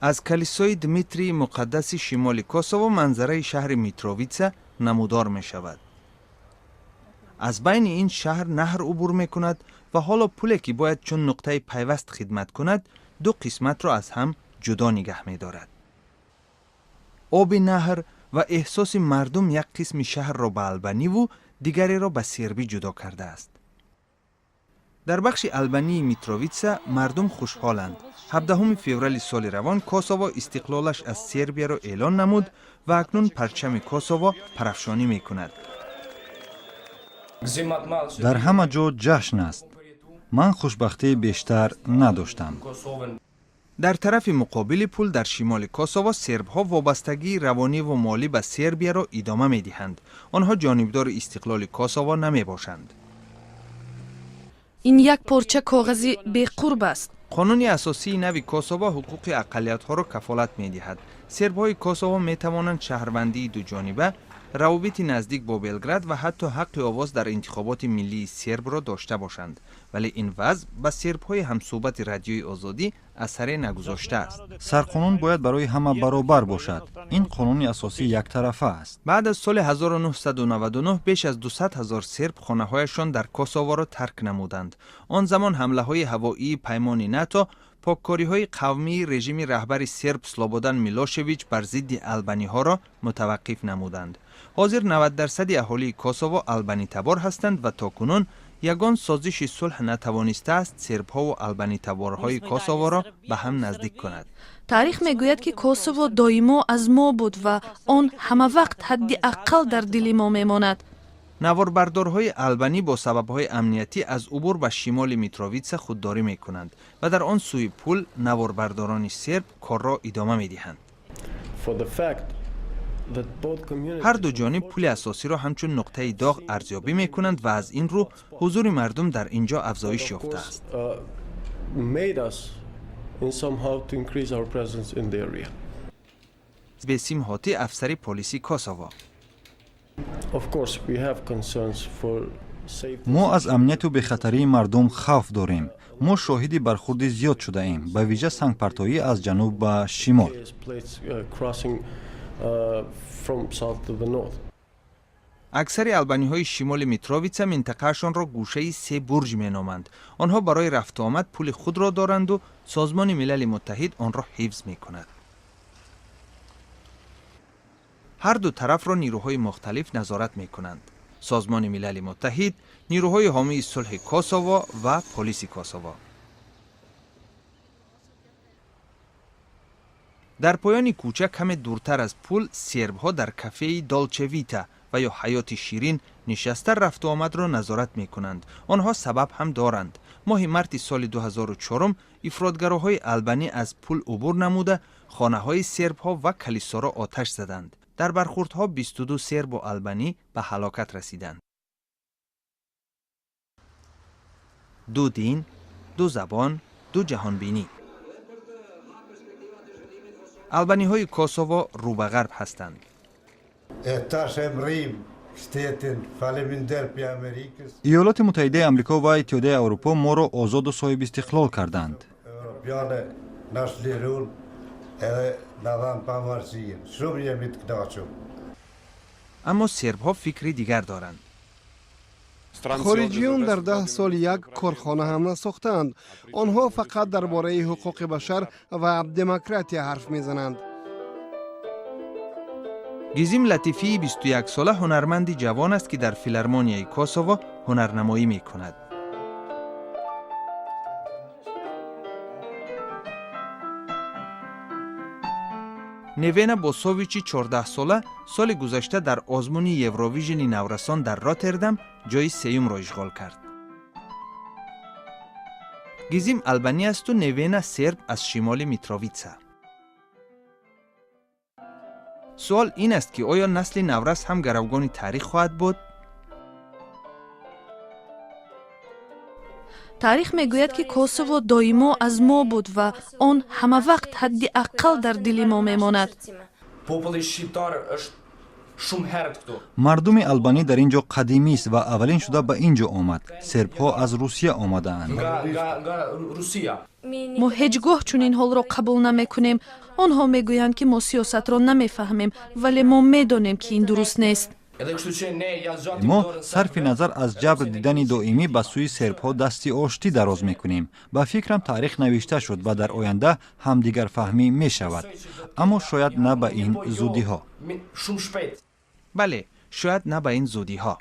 Аз калисои Дмитрии Муқаддаси шимоли Косово манзараи шаҳри Митровица намудор мешавад. Аз байни ин шаҳр наҳр убур мекунад ва ҳоло пуле, ки бояд чун нуқтаи пайваст хидмат кунад, ду қисматро аз ҳам ҷудо нигаҳ медорад. Оби наҳр ва эҳсоси мардум як қисми шаҳрро ба албаниву дигареро ба сербӣ ҷудо кардааст. Дар бахши албании Митровица мардум хушҳоланд. 17 феврали соли равон Косово истиқлолаш аз Сербияро эълон намуд ва акнун парчами Косово парафшонӣ мекунад. Дар ҳама ҷо ҷашн аст. Ман хушбахтии бештар надоштам. Дар тарафи муқобили пул, дар шимоли Косово, сербҳо вобастагии равониву молӣ ба Сербияро идома медиҳанд. Онҳо ҷонибдори истиқлоли Косово намебошанд. Ин як порча коғази беқурб аст. Қонуни асосии нави Косово ҳуқуқи ақаллиятҳоро кафолат медиҳад. Сербҳои Косово метавонанд шаҳрвандии дуҷониба, равобити наздик бо Белград ва ҳатто ҳаққи овоз дар интихоботи миллии сербро дошта бошанд. Вале ин вазъ ба сербҳои ҳамсӯҳбати Радиои Озодӣ асаре нагузоштааст. Сарқонун бояд барои ҳама баробар бошад. Ин қонуни асосӣ яктарафа аст. Баъд аз соли 1999 беш аз 200 ҳазор серб хонаҳояшон дар Косоворо тарк намуданд. Он замон ҳамлаҳои ҳавоии паймони НАТО, поккориҳои қавмии режими раҳбари серб Слободан Милошевич бар зидди албаниҳоро мутаваққиф намуданд. Ҳозир 90 дарсади аҳолии Косово албанитабор ҳастанд ва то кунун ягон созиши сулҳ натавонистааст сербҳову албанитаборҳои Косоворо ба ҳам наздик кунад. Таърих мегӯяд, ки Косово доимо аз мо буд ва он ҳамавақт ҳадди ақал дар дили мо мемонад. Наворбардорҳои албанӣ бо сабабҳои амниятӣ аз убур ба шимоли Митровица худдорӣ мекунанд ва дар он сӯи пул наворбардорони серб корро идома медиҳанд. Ҳар ду ҷониб пули асосиро ҳамчун нуқтаи доғ арзёбӣ мекунанд ва аз ин рӯ ҳузури мардум дар ин ҷо афзоиш ёфтааст. Бесим Ҳотӣ, афсари полиси Косово. Мо аз амнияту бехатарии мардум хавф дорем. Мо шоҳиди бархурди зиёд шудаем, ба вижа сангпартоӣ аз ҷануб ба шимол. Аксари албаниҳои шимоли Митровица минтақаашонро гӯшаи се бурҷ меноманд. Онҳо барои рафтуомад пули худро доранду Созмони Милали Муттаҳид онро ҳифз мекунад. Ҳар ду тарафро нирӯҳои мухталиф назорат мекунанд: Созмони Милали Муттаҳид, нирӯҳои ҳомии сулҳи Косово ва полиси Косово. Дар поёни кӯча, каме дуртар аз пул, сербҳо дар кафеи Долче Вита ва ё Ҳаёти ширин нишаста, рафтуомадро назорат мекунанд. Онҳо сабаб ҳам доранд. Моҳи марти соли 2004 ифротгароҳои албанӣ аз пул убур намуда, хонаҳои сербҳо ва калисоро оташ заданд. Дар бархурдҳо 22 сербу албанӣ ба ҳалокат расиданд. Ду дин, ду забон, ду ҷаҳонбинӣ. Албаниҳои Косово рӯ ба ғарб ҳастанд. Иёлоти Муттаҳидаи Амрико ва Иттиҳодияи Аврупо моро озоду соҳибистиқлол карданд. Edhe na dhanë pavarësinë. Shumë jemi të kënaqur. Аммо сербҳо фикри дигар доранд. Хориҷиён дар 10 сол як корхона ҳам насохтаанд. Онҳо фақат дар бораи ҳуқуқи башар ва демократия ҳарф мезананд. Гизим Латифии 21-сола ҳунарманди ҷавон аст, ки дар Филармонияи Косово ҳунарнамоӣ мекунад. Невена Босовичи 14-сола соли гузашта дар озмуни Евровижени наврасон дар Роттердам ҷои сеюмро ишғол кард. Гизим албанӣ асту Невена серб аз шимоли Митровица. Суол ин аст, ки оё насли наврас ҳам гаравгони таърих хоҳад буд? Таърих мегӯяд, ки Косово доимо аз мо буд ва он ҳамавақт ҳадди ақал дар дили мо мемонад. Populli shqiptar është Мардуми албанӣ дар ин ҷо қадимист ва аввалин шуда ба ин ҷо омад. Сербҳо аз Русия омадаанд. Мо ҳеҷ гоҳ чунин ҳолро қабул намекунем. Онҳо мегӯянд, ки мо сиёсатро намефаҳмем, вале мо медонем, ки ин дуруст нест. Мо сарфи назар аз ҷабр дидани доимӣ ба сӯи сербҳо дасти оштӣ дароз мекунем. Ба фикрам, таърих навишта шуд ва дар оянда ҳамдигарфаҳмӣ мешавад, аммо шояд на ба ин зудиҳо. Бале, шояд на ба ин зудиҳо.